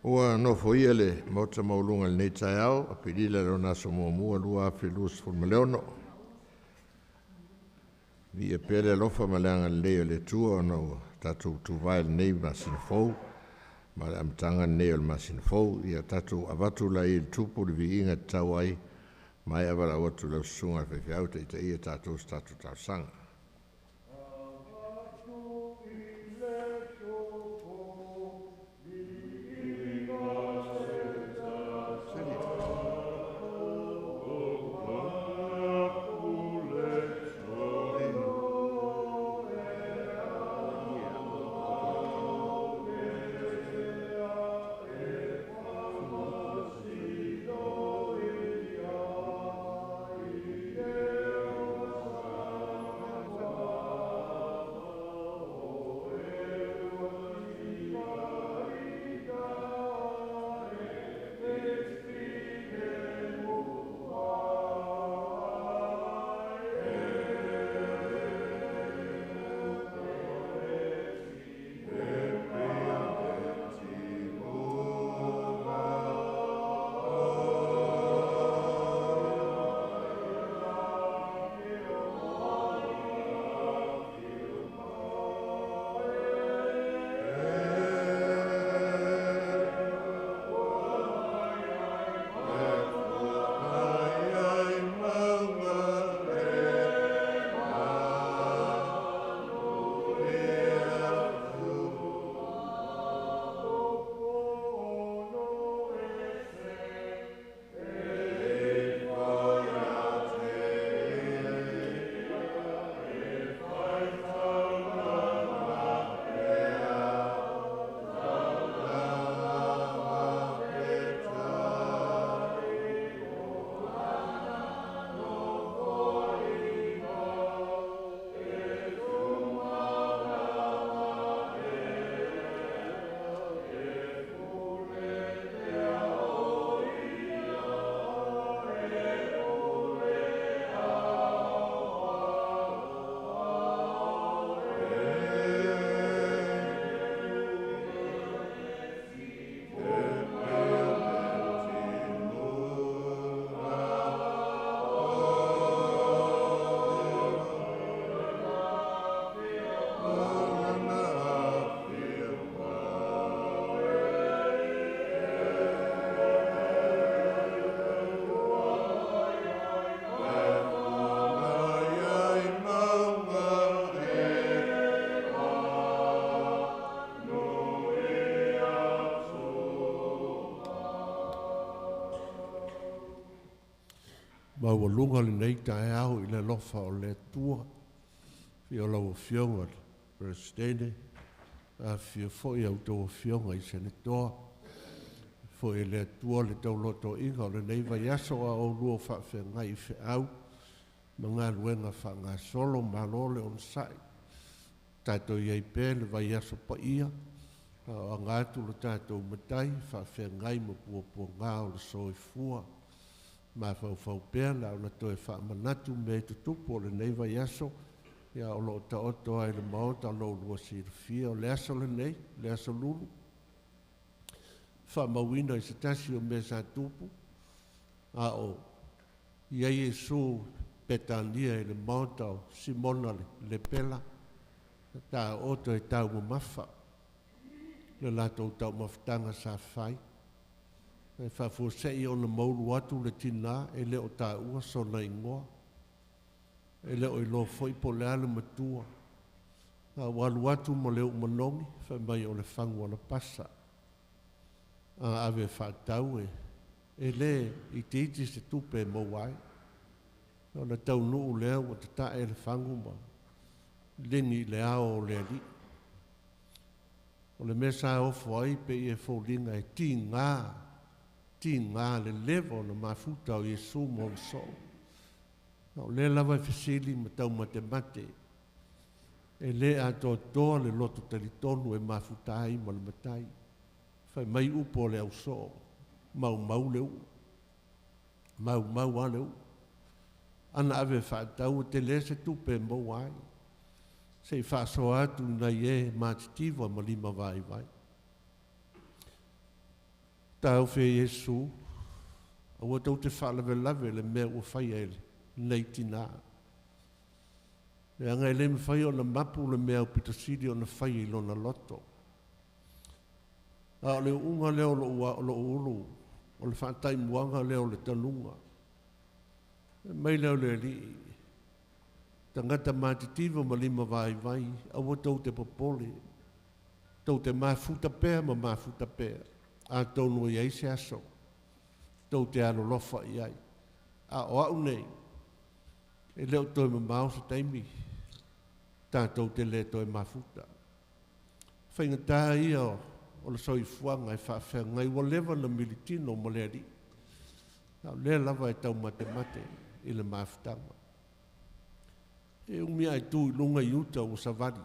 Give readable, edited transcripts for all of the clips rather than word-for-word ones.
Ua nofoia le Maota maualuga i lenei taeao, Aperila i lona aso muamua 2026. Viia pea le alofa ma le agalelei o le Atua ona ua tatou tuvae i lenei masina fou ma le amataga lenei o le masina fou. Ia tatou avatu laia i le Tupu le viiga e tatau ai, ma e valaau atu i lau Susuga i le Faifeau e taitaia tatou i se tatou talosaga. Maualuga lenei taeao i le alofa o le Atua, afio lau Afioga i le Peresetene, afifio foi a outou afioga i Senetoa, foi e le Atua le taulotoiga o lenei vaiaso a oulua faafeagai i feau ma galuega faagasolo, malo le onosai. Tatou i ai pea i le vaiaso paia, a o aga atu lo tatou Matai faafeagai ma puapuaga o le soifua. Mafaufau pea la ona toe faamanatu mea i tutupu o lenei vaiaso, ia o lo o taoto ai le Maota lo oulua silafia o le aso lenei, le aso Lulu, faamauina i se tasi o mea sa tupu, a o i ai Iesu Petania i le maota o Simona le Lepela, taoto e taumamafa le latou taumafataga sa fai. E faafuasei ona maulu atu le tinā e le o taua sona igoa, e le o iloa foi po o le a le matua, a ua alu atu ma le u'u manogi fai mai o le fagu alapasa, a ave e faatau e le itiiti se tupe e maua ai. Ona taunuu lea ua tatae le fagu ma ligi i le ao o le alii. O le mea sa ofo ai pei e foliga e tiga, tiga le leva ona mafuta o Iesu ma ona soo. O lea lava e fesili ma taumatemate, e le atoatoa le loto talitonu e mafuta ai ma le matai. Fai mai upu o le ausoo, maumau le uu, maumau a le uu. Ana ave e faatau e tele se tupe e maua ai, se i faasoa atu i nai e matitiva ma lima vaivai. Taofi e Iesu, aua tou te faalavelave i le mea ua faia e lenei tinā. Leaga e le mafai ona mapu le mea aupito sili ona faia i lona loto. A o le uuga lea o lou ulu, o le faataimuaga lea o le taluga. Fai mai lea o le Alii, tagata matitiva ma lima vaivai, aua tou te popole, tou te mafuta pea ma mafuta pea, atonu e i ai se aso tou te alolofa i ai. A o au nei, e le o toe mamao se taimi, tatou te le toe mafuta. Faigata ia o le soifuaga e faafeagai, ua leva ona militino ma le Alii, a o lea lava e taumatemate i le mafutaga. E umi ae tu i luga i uta ua savali.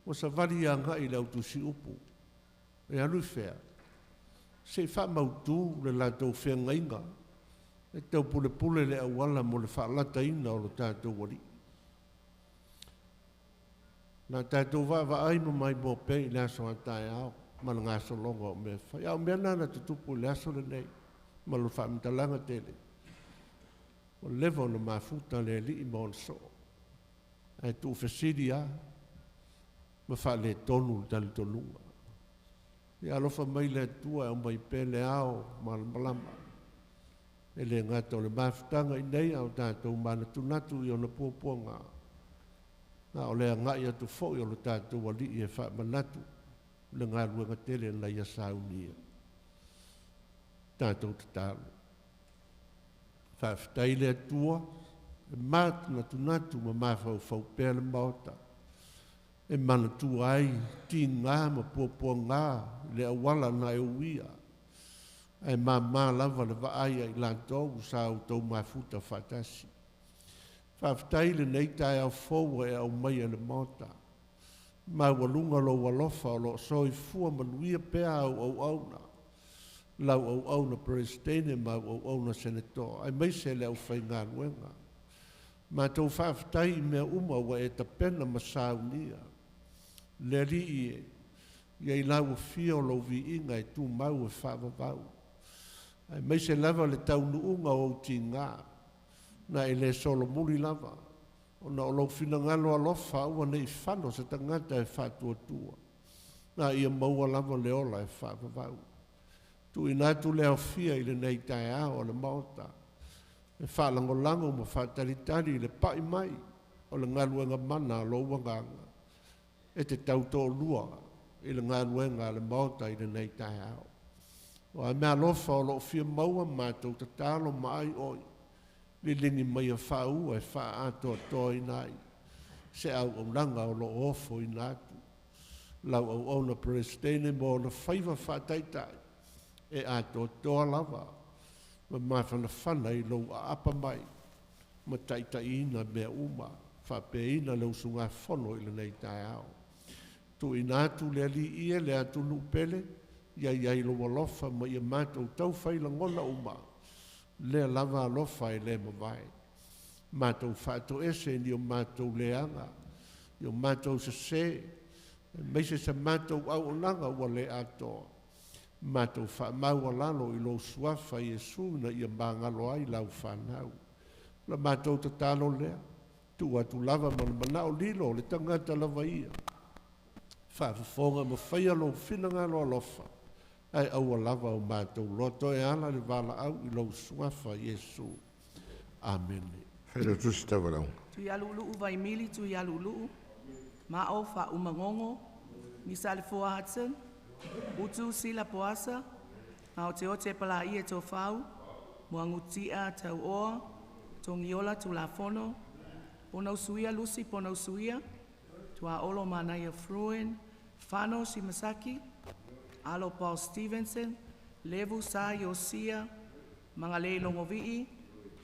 Ua savali agai i le autusiupu. E alu i fea? Se i faamautu le latou feagaiga e taupulepule le auala mo le faalataina o lo tatou Alii. Na tatou vaavaai ma maimoa pea i le aso a taeao ma le gasologa o mea fai. A o mea na na tutupu i le aso lenei ma lo faamatalaga tele. Ua leva ona mafuta le Alii ma ona soo. Ae tuufesili lava ma faaletonu le talitonuga. Ia alofa mai le Atua e aumai pea le ao malamalama. E le gata o le mafutaga i nei a o tatou manatunatu i ona puapuaga. A o le agai atu foi o le tatou Alii e faamanatu le galuega tele na ia saunia. Tatou tatalo. Faafetai le Atua, e manatunatu ma mafaufau pea le Maota. E manatua ai tiga ma puapuaga le auala na e uia. Ae māmā lava le vaai ai latou sa outou mafuta faatasi. Faafetai lenei taeao fou e aumai e le Maota. Maualuga lou alofa o lo o soifua manuia pea au auauna. Lau auauna Peresetene ma au auauna Senetoa, aemaise le aufaigaluega. Matou faafetai i mea uma ua e tapena ma saunia. Le Alii e, ia i lau afio o lou viiga e tumau e faavavau. Aemaise lava le taunuuga o ou tiga, na e le solomuli lava, ona o lou finagalo alofa aua ne i fano se tagata e faatuatua. Na ia maua lava le ola e faavavau. Tuuina atu le aofia i lenei taeao o le Maota, e faalagolago ma faatalitali i le pai mai o le galuega mana a lou agaga, e te tautoalua i le galuega a le Maota i lenei taeao. O a mea alofa o loo fia maua matou tatalo ma ai oi, liligi mai a faaua e faaatoatoaina ai se auaunaga o loo ofoina atu. Lau auauna Peresetene mo ona faiva faataitai e atoatoa lava ma mafanafana i lou aapa mai ma taitaiina mea uma faapeina le usugafono i lenei taeao. Tuuina atu le Alii e le atunuu pele, ia iai lou alofa ma ia matou taufai lagona uma, lea lava alofa e le mavae. Matou faatoese ni o matou leaga, ni o matou sese, aemaise sa matou auaunaga ua le atoa. Matou faamaualalo i lou suafa Iesu na ia magalo ai lau fanau. La matou tatalo lea, tuu atu lava ma le manao lilo o le tagata lava ia. Faafofoga ma faia lou finagalo alofa, ae aua lava o matou loto e ala le valaau i lou suafa Iesu. Amene. Failautusi Tauvalaau. Tuialu'ulu'u Vaimili Tuialu'ulu'u Ma'o Faaumagogo Misa Alefoa Hudson Utu Sila Poasa Gaoteote Palaie Tofau Muagututia Tauoa Togiola Tulafono Ponausuia Lucy Ponausuia Tuaolo Manaia Fruin Fano Simasaki Alo Paul Stevenson Levu Sa Iosia Magalei Logovi'i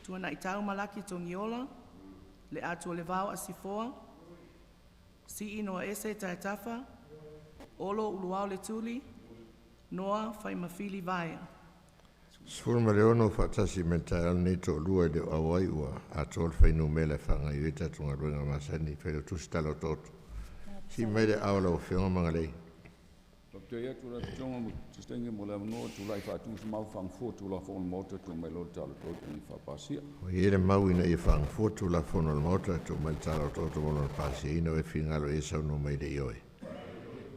Tuana'itau Malaki Togiola Le Atu o le Vao Asifoa Si'i Noaese Taetafa Olo Uluao Letuli Noa Faimafili Vaea. 16 faatasi mai le taeao lenei, toalua e le o auai, ua atoa le fuainumera e faagaoioi ai tatou galuega masani. Failautusi Tala Otooto. Sii mai le aao o lau Afioga Magalei. Faafetai atu lau Afioga mo le mo le avanoa e tulai e faatu se mau faagafoa o Tulafono a le Maota e tuuina mai loa le tala o le Toto ina ia faapasia. Ua i ai le mau ina ia faagafoa Tulafono a le Maota e tuu mai le tala o le Toto mo lona pasiaina o e finagalo i ai saunoa mai i le ioe.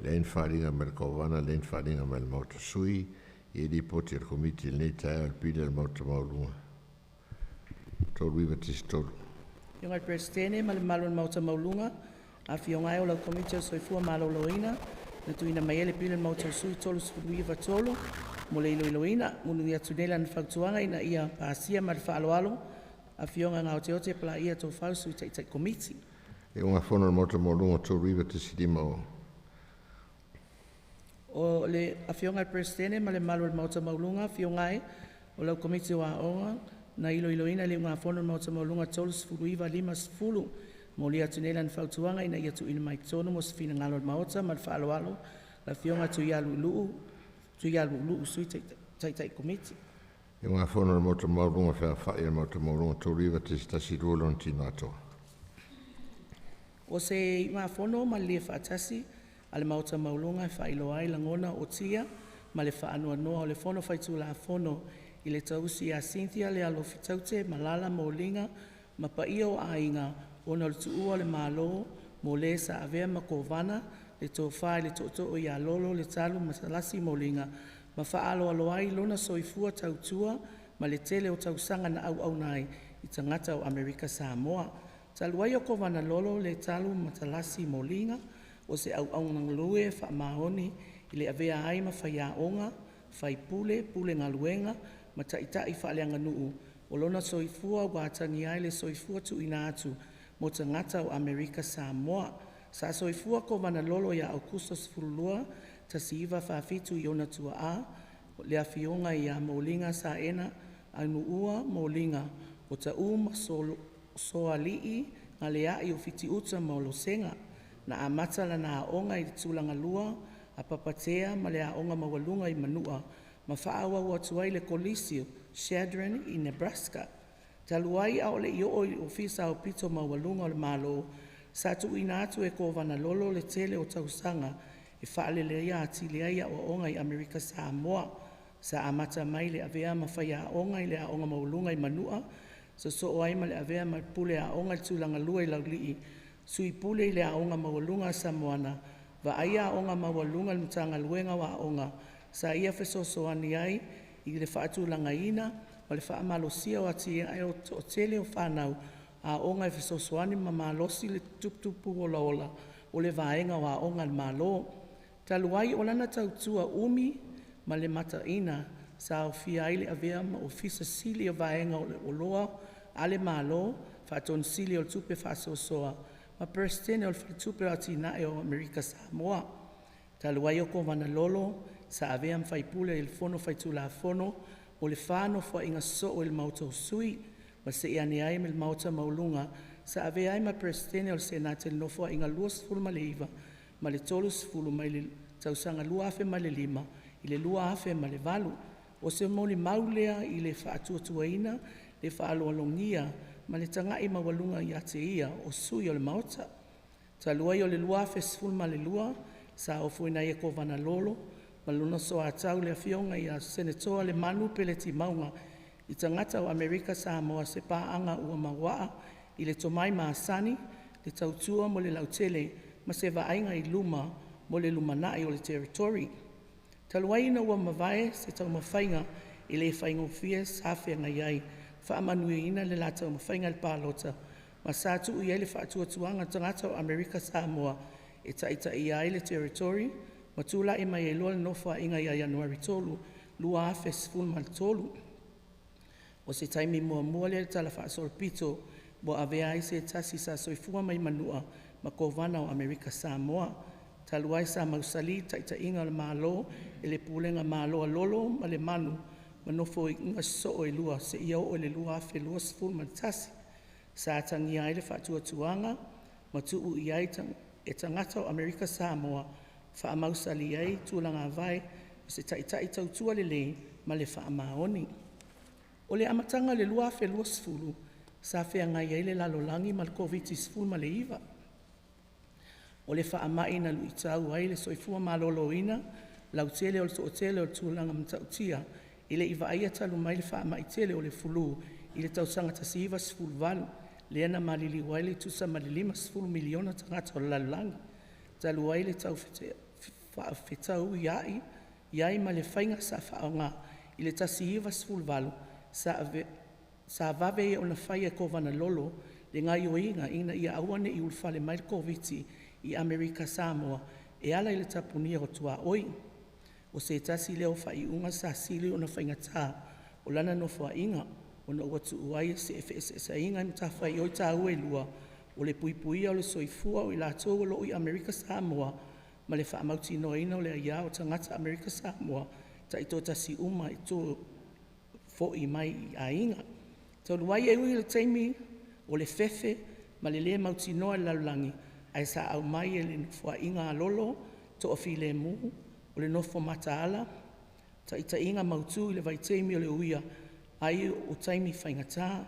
Leai ni faaaliga mai le Kovana, leai ni faaaliga mai le Maota Sui i Lipoti a le Komiti i lenei taeao i le Pili a le Maota Maualuga 39.3. Afioga i le Peresetene ma le mamalu o le Maota Maualuga, afioga e o lau Komiti o le Soifua Maloloina na tuuina mai ai le Pili o le Maota o Sui 39(3) mo le iloiloina. Mulimuli atu nei lana fautuaga ina ia pasia ma le faaaloalo, Afioga Gaoteote Palaia Tofa le Sui Taitai Komiti. Iugafono a le Maota Maualuga 39.50. O le Afioga i le Peresetene ma le mamalu o le Maota Maualuga, afioga e o lau Komiti o Aoga na iloiloina le iugafono a le Maota Maualuga 39-50. Molia atu nei lana fautuaga ina ia tuuina mai totonu mo se finagalo o le Maota ma le faaaloalo le Afioga Tuialuuluu Sui Taitai Komiti. Iugafono a le Maota Maualuga feafaai a le Maota Maualuga 39.12 lona tino atoa. O se iugafono ma le faatasi a le Maota Maualuga e faailoa ai lagona ootia ma le faanoanoa o le Fono Faitulafono i le tausi ia Cynthia le Alofi Taute Malala Moliga ma paia o aiga ona o le tuua o le Malo mo le sa avea ma Kovana, le Tofa i le Tootoo ia Lolo Letalu Matalasi Moliga, ma faaaloalo ai lona soifua tautua ma le tele o tausaga na auauna ai i tagata o Amerika Samoa. Talu ai o Kovana Lolo Letalu Matalasi Moliga o se auauna galue faamaoni i le avea ai ma faiaoga, faipule, pule galuega ma taitai faaleaganuu, o lona soifua ua atagia ai le soifua tuuina atu mo tagata o Amerika Samoa. Sa soifua Kovana Lolo ia Aokuso 12, 1947 i ona tuaa, le Afioga ia Moliga Saena Aunuua Moliga o Tau ma Soalii Galeai o Fitiuta ma Olosega. Na amata lana aoga i le Tulagalua a Papatea ma le Aoga Maualuga i Manua, ma faaauau atu ai i le Kolisi o Chadron i Nebraska. Talu ai a o le i oo i le Ofisa Aupito Maualuga o le Malo, sa tuuina atu e Kovana Lolo le tele o tausaga e faaleleia atili ai aoaoga i Amerika Samoa. Sa amata mai i le avea ma faiaoga i le Aoga Maualuga i Manua, sosoo ai ma le avea ma pule aoga i le Tulagalua i Laulii, Sui Pule i le Aoga Maualuga a Samoana, vaaia aoga maualuga i le Matagaluega o Aoga. Sa ia fesoasoani ai i le faatulagaina ma le faamalosia o atinae o le toatele o fanau aoga e fesoasoani ma malosi le tuputupu olaola o le vaega o aoga a le Malo. Talu ai o lana tautua umi ma le mataina sa aofia ai le avea ma Ofisa Sili o Vaega o Oloa a le Malo, Faatonu Sili o le Tupe Faasoasoa ma Peresetene o le Faletupe o Atinae o Amerika Samoa. Talu ai o Kovana Lolo sa avea ma faipule i le Fono Faitulafono mo le fa Nofoaiga sosoo i le Maota o Sui, ma se'e ane ai ma le Maota Maualuga. Sa avea ai ma Peresetene o le Senate i le Nofoaiga 29 ma le 30 mai le tausaga 2005 i le 2008. O se molimau lea i le faatuatuaina, le faaaloalogia ma le tagai maualuga ia te ia o sui o le Maota. Talu ai o le 2012 sa ofoina ai e Kovana Lolo ma lona soatau le Afioga ia Senatoa Lemanu Peleti Mauga i tagata o Amerika Samoa se paaga ua mauvaa i le tomai masani, le tautua mo le lautele ma se vaaiga i luma mo le lumanai o le Territory. Talu ai ina ua mavae se taumafaiga e le faigofie sa feagai ai, faamanuiaina le la taumafaiga i le palota ma sa tuu i ai le faatuatuaga tagata o Amerika Samoa e taitaia ai le Territory, ma tulai mai ai loa le Nofoaiga ia Ianuari 3, 2013. O se taimi muamua lea i le talafaasolopito ua avea ai se tasi sa soifua mai Manua ma Kovana o Amerika Samoa. Talu ai sa mausali le taitaiga o le Malo i le Pulega Malo a Lolo ma Lemanu ma Nofoaiga sosoo e lua seia oo i le 2021. Sa atagia ai le faatuatuaga ma tuu i ai e tagata o Amerika Samoa faamausali ai tulaga vae o se taitai tautua lelei ma le faamaoni. O le amataga o le 2020 sa feagai ai le lalolagi ma le Koviti-19. O le faamai na luitau ai le soifua maloloina. lautele o le toatele o le tulaga matautia e le i vaaia talu mai le faamai tele o le fulu i le tausaga 1918, lea na maliliu ai le tusa ma le 50 miliona tagata o le lalolagi. Talu ai le tau fefaatauiai ma le faiga sa faaaoga i le 1918, sa vave ia ona faia e Kovana Lolo le gaioiga ina ia aua nei ulufale mai le Koviti i Amerika Samoa e ala i le tapunia o tuaoi. O se tasi lea o faaiuga sa sili ona faigata o lana Nofoaiga, ona ua tuua ai se feeseeseaiga i matafaioi taua e lua, o le puipuia o le soifua o i latou o loo i Amerika Samoa ma le faamautinoaina o le aia o tagata Amerika Samoa taitoatasi uma e foi mai i aiga. Talu ai e ui i le taimi o le fefe ma le le mautinoa i le lalolagi, ae sa aumai e le Nofoaiga a Lolo Toafilemu o le nofo mataala taitaiga mautu i le vaitaimi o le uia ai o taimi faigata.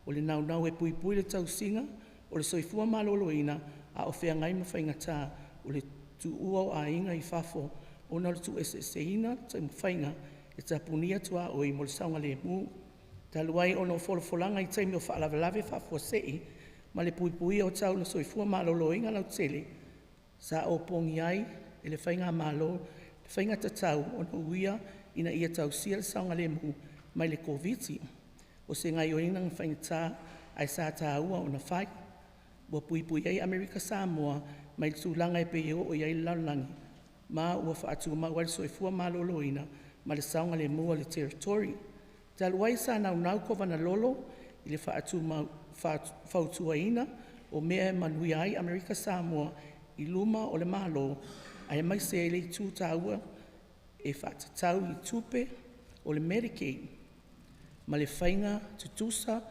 O le naunau e puipui le tausiga o le soifua maloloina, a o feagai ma faigata o le tuua o aiga i fafo ona o le tuueseeseina o taumafaiga e tapunia tuaoi mo le saogalemu. Talu ai ona o folafolaga i taimi o faalavelave faafuasei ma le puipuia o tau o le soifua maloloina lautele, sa opogi ai e le Faigamalo le faiga tatau ona uia ina ia tausia le saogalemu mai le Koviti. O se gaioiga faigata ae sa taua ona fai, ua puipuia ai Amerika Samoa mai tulaga e pei ua oo i ai le lalolagi, ma ua faatumau ai le soifua maloloina ma le saogalemu o le territory. Talu ai sa naunau Kovana Lolo i le fautuaina o mea e manuia ai Amerika Samoa i luma o le Malo, aemaise ai le itu taua e faatatau i tupe o le Medicaid ma le faiga tutusa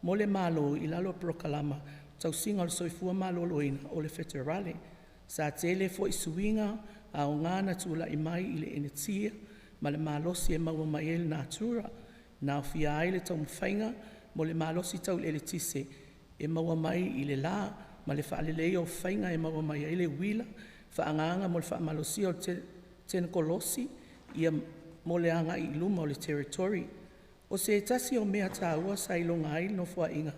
mo le Malo i lalo o le polokalama tausiga o le soifua maloloina o le Feterale. Sa tele foi suiga aoga na tulai mai i le initia ma le malosi e maua mai ai le natura, na aofia ai le taumafaiga mo le malosi tau eletise e maua mai i le la ma le faaleleia o faiga e maua mai ai le uila faaagaaga mo le faamalosia o le tenikolosi mo le agai i luma o le territory. O se tasi o mea taua sa iloga ai le Nofoaiga a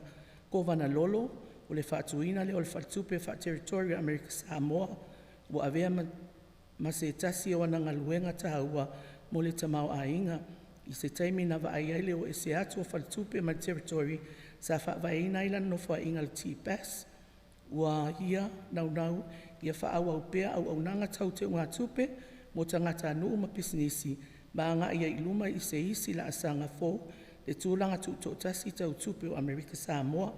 Kovana Lolo, o le faatuina lea o le Faletupe Faa-Territory a Amerika Samoa, ua avea ma se tasi o ana galuega taua mo le tamaoaiga. I se taimi na vaai ai le o ese atu o faletupe mai le territory, sa faavaeina ai lana nofoaiga i le TPAS. Ua ia naunau ia faaauau pea auaunaga tau teugatupe mo tagatanuu ma pisinisi ma agai ai i luma i se isi laasaga fou le tulaga tutoatasi tau tupe o Amerika Samoa.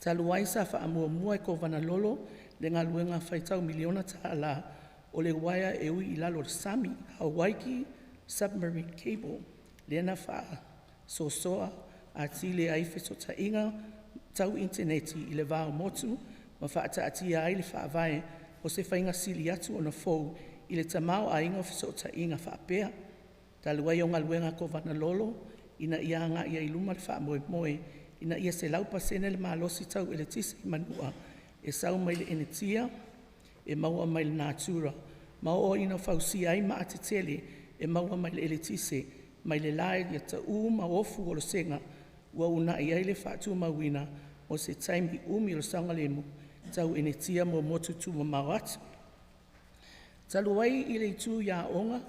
Talu ai sa faamuamua e Kovana Lolo le galuega faitau miliona tala o le uaea e ui i lalo o le sami, Hawaiki Submarine Cable, lea na faasoasoa atili ai fesootaiga tau initaneti i le va o motu ma faataatia ai le faavae o se faiga sili atu ona fou i le tamaoaiga o fesootaiga faapea. Talu ai o galuega a Kovana Lolo ina ia agai ai i luma le faamoemoe ina ia 100% le malosi tau eletise i Manua e sau mai le initia e maua mai le natura, ma oo ina fausia ai maa tetele e maua mai le eletise mai le la ia pau ma ofu Olosega, ua uunai ai le faatumauina o se taimi umi o le saogalemu tau initia mo motu tumamao atu. Talu ai i le itu i aoga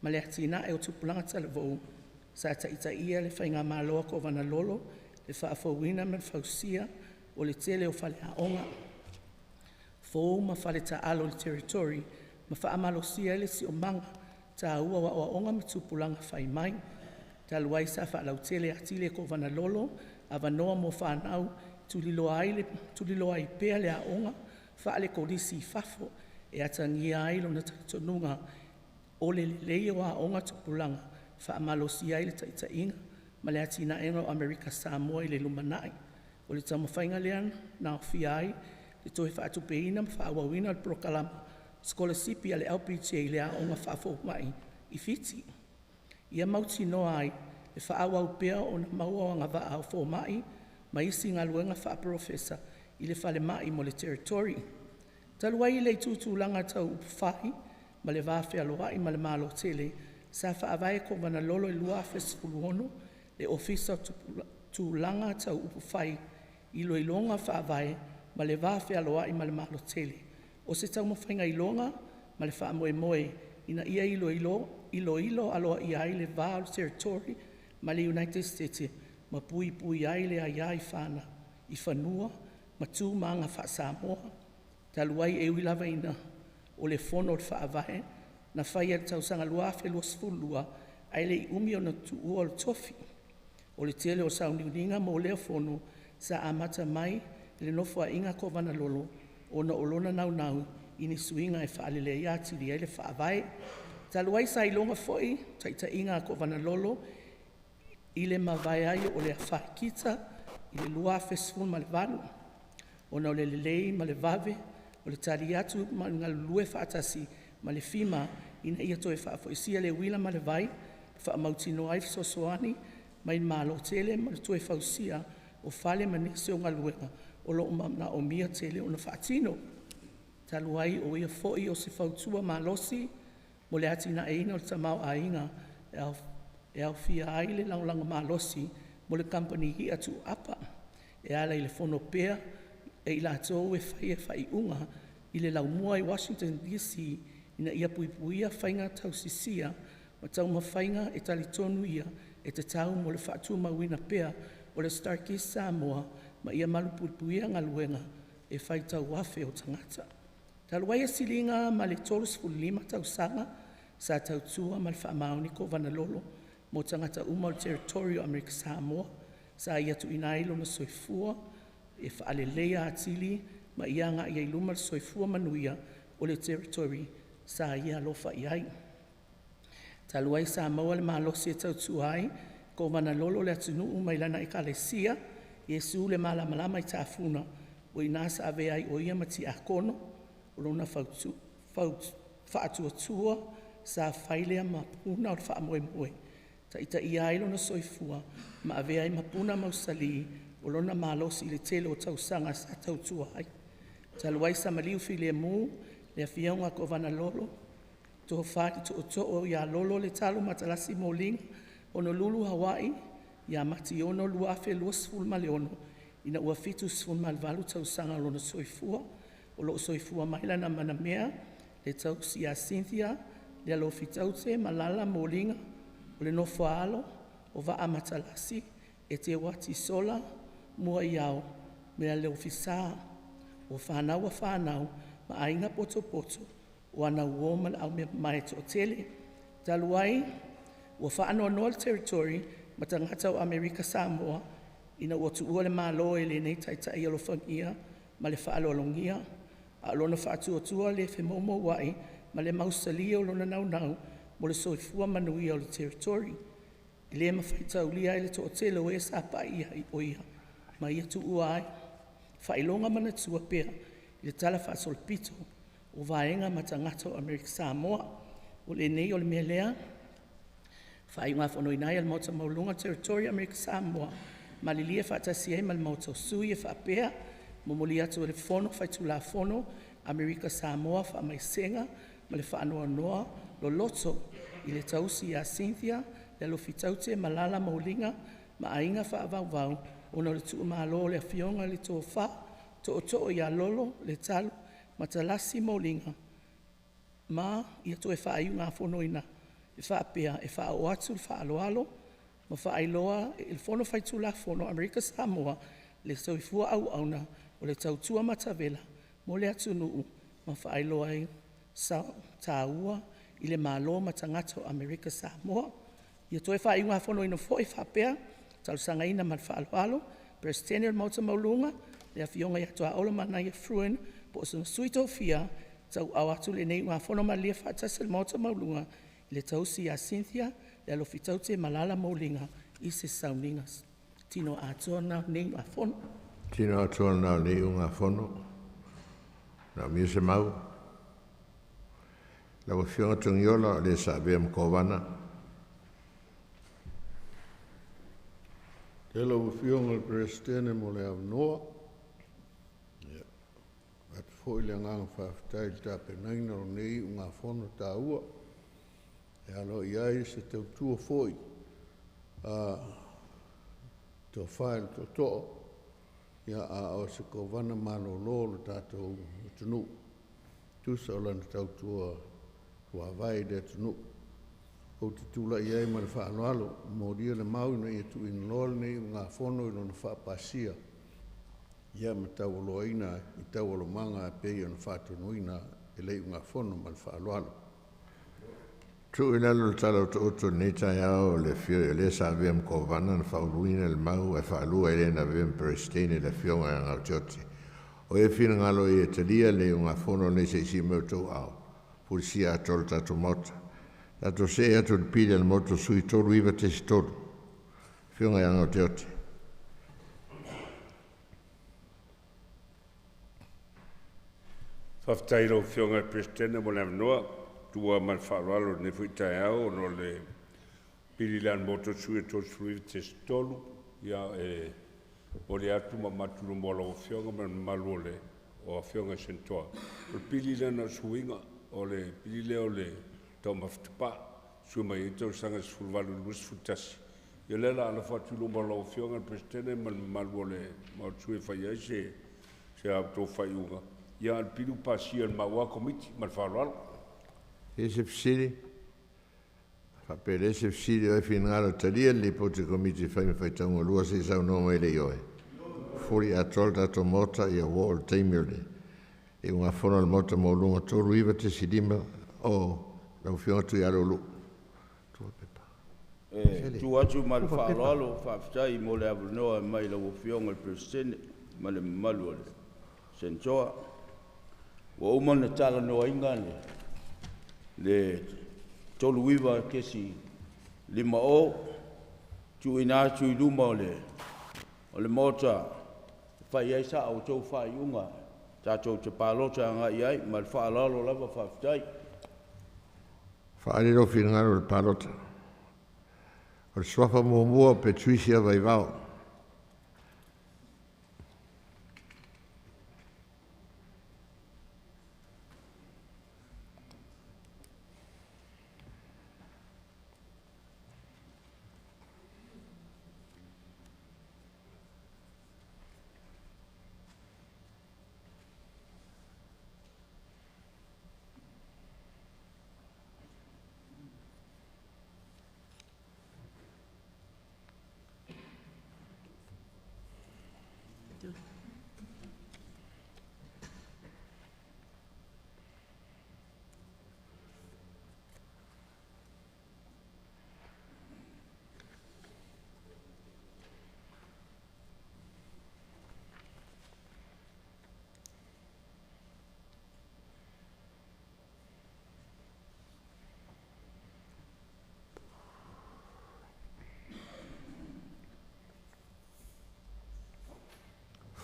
ma le atinae o tupulaga talavou, sa taitaia le Faigamalo a Kovana Lolo le faafouina ma le fausia o le tele o faleaoga fou ma faletaalo o le territory, ma faamalosia ai le siosiomaga taua o aoaoga ma tupulaga fai mai. Talu ai sa faalautele atili e Kovana Lolo avanoa mo fanau e tuliloa ai pea le aoga faale-Kolisi i fafo, e atagia ai lona talitonuga o le lelei o aoga a tupulaga e faamalosia ai le taitaiga ma le atinaega o Amerika Samoa i le lumanai. O le taumafaiga lea na aofia ai le toe faatupeina ma faaauauina o le polokalame sikolasipi a le LPG i le Aoga Faafomai i Fiti. Ia mautinoa ai le faaauau pea ona maua o agavaa o fomai ma isi galuega faa-polofesa i le falemai mo le territory. Talu ai i le itu tulaga tau upufai ma le Va Fealoai ma le Malo Tele, sa faavae Kovana Lolo i le 2016 le Ofisa o Tulaga Tau Upufai, Iloiloga Faavae ma le Va Fealoai ma le Malo Tele. O se taumafaiga iloga ma le faamoemoe ina ia iloilo aloaia ai le va o le Territory ma le United States ma puipui ai le aia i fanua ma tu ma aga faa-Samoa. Talu ai e ui lava ina o le Fono o le Faavae na faia i le tausaga 2022, ae le i umi ona tuua le tofi. O le tele o sauniuniga mo lea fono sa amata mai i le nofoaiga a Kovana Lolo ona o lona naunau i ni suiga e faaleleia atili ai le Faavae. Talu ai sa iloga foi taitaiga a Kovana Lolo i le mavae ai o le afa Kita i le 2018, ona o le lelei ma le vave o le tali atu ma le galulue faatasi ma le FEMA ina ia toe faafoisia le uila ma le vai, faamautinoa ai fesoasoani mai le Malo tele ma le toe fausia o fale ma nisi o galuega o lo o manaomia tele ona faatino. Talu ai o ia foi o se fautua malosi mo le atinaeina o le tamaoaiga e aofia ai le lagolago malosi mo le Kamupani i'a tuuapa e ala i le fono pea e i latou e faia faaiuga i le laumua i Washington DC, ina ia puipuia faiga tausisia ma taumafaiga e talitonu ia e tatau mo le faatumauina pea o le StarKist Samoa ma ia malupuipuia galuega e fai tauafe o tagata. Talu ai e siliga ma le 35 tausaga sa tautua ma le faamaoni Kovana Lolo mo tagata uma o le Territory o Amerika Samoa, sa ia tuuina ai lona soifua e faaleleia atili ma ia agai ai i luma le soifua manuia o le Territory sa ia alofa i ai. Talu ai sa maua le malosi e tautua ai Kovana Lolo le atunuu mai lana Ekalesia Iesu le Malamalama i Tafuna, o i ina sa avea ai o ia ma Tiakono. O lona faatuatua sa fai lea ma puna o le faamoemoe, taitaia ai lona soifua ma avea ai ma puna mausali o lona malosi i le tele o tausaga sa tautua ai. Talu ai sa maliu filemu le Afioga Kovana Lolo, Tofa i le Tootoo ia Lolo Letalu Matalasi Moliga, Honolulu Hawaii ia Mati 6, 2026 ina ua 78 tausaga o lona soifua. O lo o soifua mai lana manamea le tausi ia Cynthia Lealofi Taute Malala Moliga, o le nofo a alo o Vaa Matalasi Eteuati Sola Muaiao ma le Ofisa o fanau afanau ma aiga potopoto o ana uo ma le aumeamamae e toatele. Talu ai ua faanoanoa le Territory ma tagata o Amerika Samoa ina ua tuua le Malo e lenei Taitai alofagia ma le faaaloalogia, a o lona faatuatua le femoumouai ma le mausali o lona naunau mo le soifua manuia o le Territory. E le mafai taulia ai le toatele o e sa pai i ai o ia ma ia tuua ai faailoga manatua pea i le talafaasolopito o vaega ma tagata o Amerika Samoa. O lenei o le mea lea e faaiugafonoina ai e le Maota Maualuga o le Territory o Amerika Samoa, malilie faatasi ai ma le Maota o Sui e faapea, Momoli atu e le Fono Faitulafono a Amerika Samoa faamaisega ma le faanoanoa loloto i le tausi ia Cynthia Lealofi Taute Malala Moliga ma aiga faavauvau ona o le tuumalo o le Afioga i le Tofa Tootoo ia Lolo Letalu Matalasi Moliga. Ma ia toe faaiugafonoina e faapea, E faaoo atu le faaaloalo ma faailoa i le Fono Faitulafono a Amerika Samoa le soifua auauna o le tautua matavela mo le atunuu ma faailoa ai sa taua i le Malo ma tagata o Amerika Samoa. Ia toe faaiugafonoina foi e faapea, Talosagaina ma le faaaloalo Peresetene o le Maota Maualuga, le Afioga ia Tuaolo Manaia Fruin po o le Sui Tofia, tauaaoina atu lenei usugafono malilie faatasi a le Maota Maualuga i le tausi ia Cynthia Lealofi Taute Malala Moliga i se sauniga. Tino atoa lena o lenei usugafono. Tino atoa lena o lenei usugafono. Manaomia se mau. Lau Afioga Togiola o le sa avea ma Kovana. Faafetai lau Afioga i le Peresetene mo le avanoa. Foi le agaga faafetai i le tapenaina o lenei usugafono taua, e alo i ai se tautua foi a tofa i le tootoo, ia a o se kovana malolo o le tatou atunuu, tusa o lana tautua tuavae i le atunuu. Ou te tulai ai ma le faaaloalo, molia le mau ina ia tuuina loa lenei usugafono i lona faapasia, ia ma taualoaina i taualumaga e pei ona faatonuina e le iugafono ma le faaaloalo. Tuu i lalo le tala o taoto i lenei taeao o le afio o lē sa avea ma kovana na faauluina le mau ae faalua e le na avea ma Peresetene le Afioga ia Gautiote. O e finagalo ia talia le iugafono lenei se i sii mai outou aao, fulisia atoa le tatou Maota. Tatou see atu i le pili a le Maota sui 39.3. Afioga ia Gautiote. Faafetai i lau Afioga i le Peresetene mo le avanoa. Tuua ma le faaaloalo i lenei foi taeao ona o le pili lea a le Maota sui e 39.3, ia e momoli atu ma avatu i luma o lau Afioga ma le mamalu o le o Afioga i Senatoa. O le pili lea na o suiga, o le pili lea o le taumafa tapaa, sui mai ai tausaga 18 i le 21. Ia lea o le a lafo atu i luma o lau Afioga i le Peresetene ma le mamalu o le Maota sui e fai ai se a outou faaiuga. Ia, a o le pili ua pasia e le maua Komiti ma le faaaloalo. E se fesili? Faapea le se fesili o e finagalo talia le Lipoti a le Komiti e fai ma faitauga lua se i saunoa mai le ioe. Fuli atoa le tatou Maota ia ua oo le taimi o le iugafono a le Maota maualuga 39.5 o lau Afioga Tuialeoluu. E tu atu ma le faaaloalo, faafetai mo le avanoa mai lau Afioga i le Peresetene ma le mamalu o le Senatoa. Ua uma ona talanoaina le 39.50, tuuina atu i luma o le Maota e fai ai sa outou faaiuga tatou te palota agai i ai ma le faaaloalo lava, faafetai. Faaali lou finagalo i le palota. O le suafa muamua o Patricia Vaivao.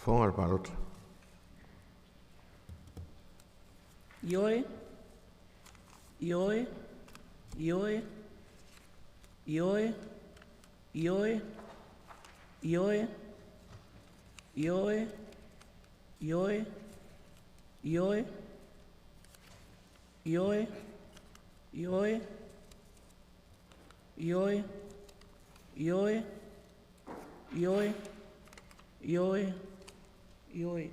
Fofoga o le palota. Ioe, ioe, ioe, ioe, ioe, ioe, ioe, ioe, ioe, ioe, ioe, ioe, ioe, ioe, ioe, ioe.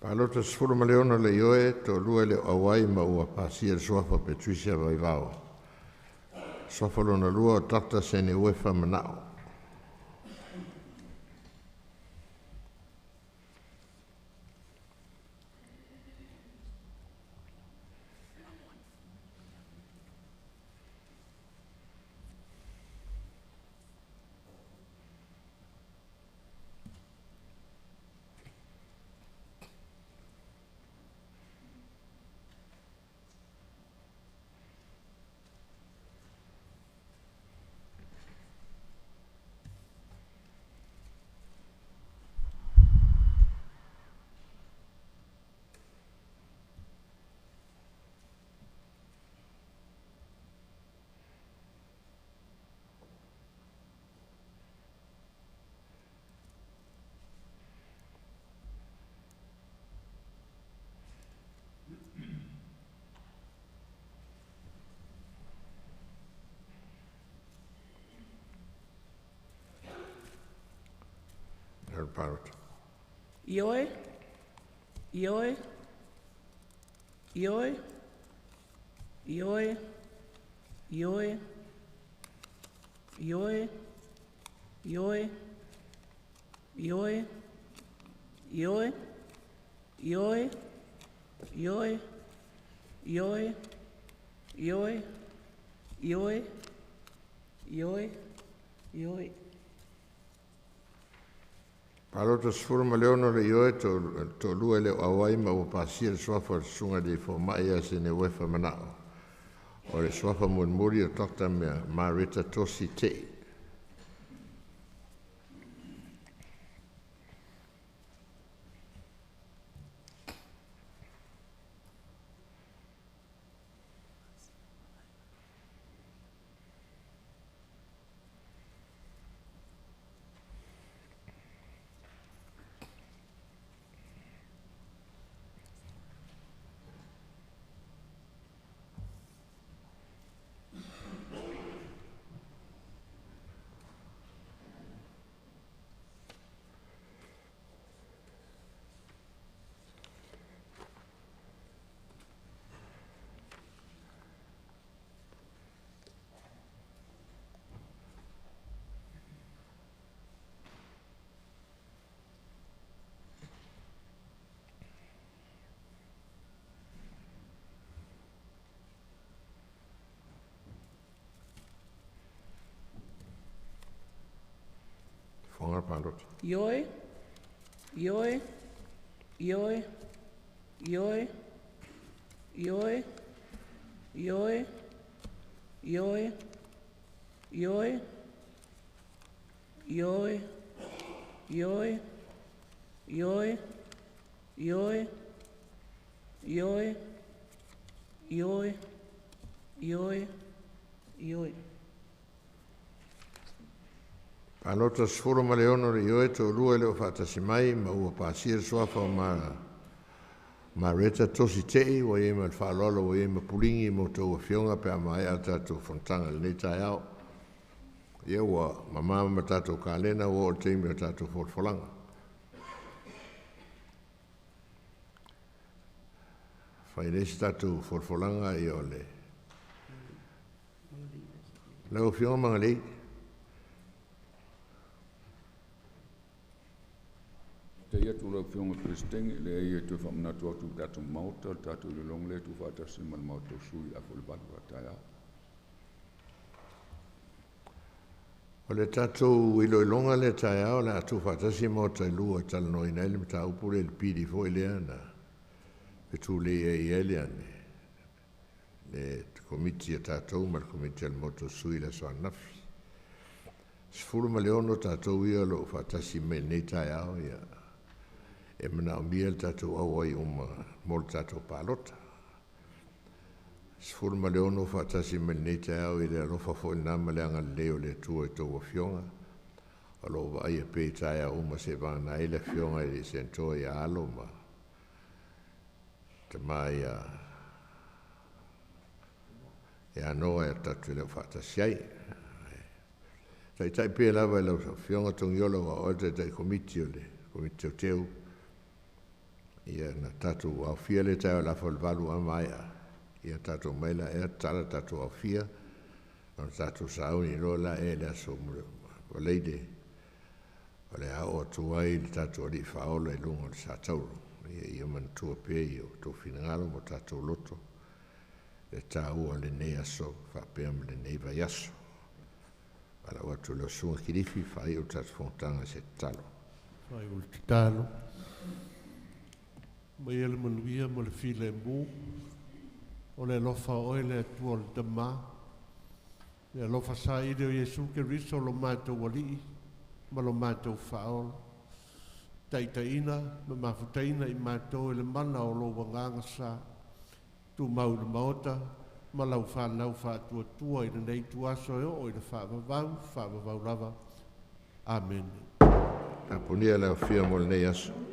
Palota 16 le ioe, toalua le auai ma ua pasia le suafa o Patricia Vaivao. Suafa lona lua o Dr. Sene Uefa Manao. le palota. Ioe, ioe, ioe, ioe, ioe, ioe, ioe, ioe, ioe, ioe, ioe, ioe, ioe, ioe, ioe, ioe. Palota 16 le ioe, 2 e le o auai ma ua pasia le suafa o le susuga i le fomai ia sene uefa manao. O le suafa mulimuli o Dr. Mareta Tosi Tei. Ioe, ioe, ioe, ioe, ioe, ioe, ioe, ioe, ioe, ioe, ioe, ioe, ioe, ioe, ioe, ioe. Palota 16 le ioe, 2 e le o faatasi mai ma ua pasia le suafa o Mareta Tosi Tei, ua ia ma le faaaloalo ua ia ma puligi mo tou afioga pe a maea tatou fonotaga i lenei taeao. Ia ua mamama ma tatou kalena ua oo le taimi o tatou folafolaga. Fai nei se tatou folafolaga ia o le lau afioga Magalei. Te ia tu lau afioga Presidente, le ia toe faamanatu atu i le tatou maota, le tatou iloiloga lea tuufaatasi ma le maota o sui afu le valu a taeao. O le tatou iloiloga lea taeao le a tuufaatasi maota e lua e talanoaina ai le mataupu lea i le pili foi lea na fetulei ai i ai le ane le komiti a tatou ma le komiti a le maota o sui i le aso ananafi. 16 tatou ia o lo o faatasi mai lenei taeao ia e manaomia le tatou auai uma mo le tatou palota. 16 faatasi mai lenei taeao i le alofa foi lena ma le agalelei o le Atua i tou afioga. O lo o vaaia pea i taeao uma se vagana ai le afioga i le Senatoa ia Alo ma tama ia Noa e tatou le o faatasi ai. Taitai pea lava i lau afioga Togiola ua oe taitai komiti o le komiti teuteu. Ia na tatou aofia le taeao le afa o le 8 a maea. Ia tatou mai la ea tala tatou aofia. Ona tatou sauni loa la ea le aso valeide. O le ao atu ai le tatou alii faaola i luga o le satauro. Ia manatua pea i o tou finagalo mo tatou loto. Le tāua o lenei aso faapea ma lenei vaiaso. Alau atu le susuga Kilifi faaiu le tatou fonotaga i se tatalo. Faaiu le tatalo. Mai e le manuia ma le filemu. O le alofa o oe le Atua o le Tamā. Le alofa saili o Iesu Keriso lo matou alii ma lo matou faaola. Taitaiina ma mafutaina i matou e le mana o lou agaga sa. Tumau i le maota ma lau whanau whaatuatua i lenei tuaso e oo i le whaavavau, whaavavau lava. Amen. Tapunia le afia mo lenei aso.